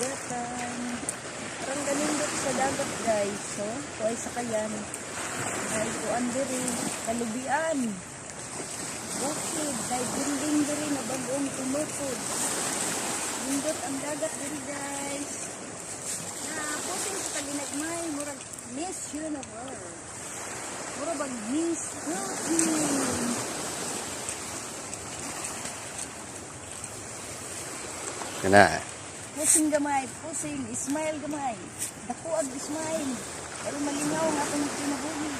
Kadagatan. Parang ganindot sa dagat, guys. So, ito ay sakayan. Ay kuan diri, kalubian. Bukid, kay building diri na bag-ong tumukod. Nindot ang dagat diri, guys. Na posing sa kaginagmay, murag Miss Universe. Murag bag Miss Philippines. Kana. Pusing gamay, pusing, smile gamay. Dako ang smile. Pero malingaw ang atong kinabuhi.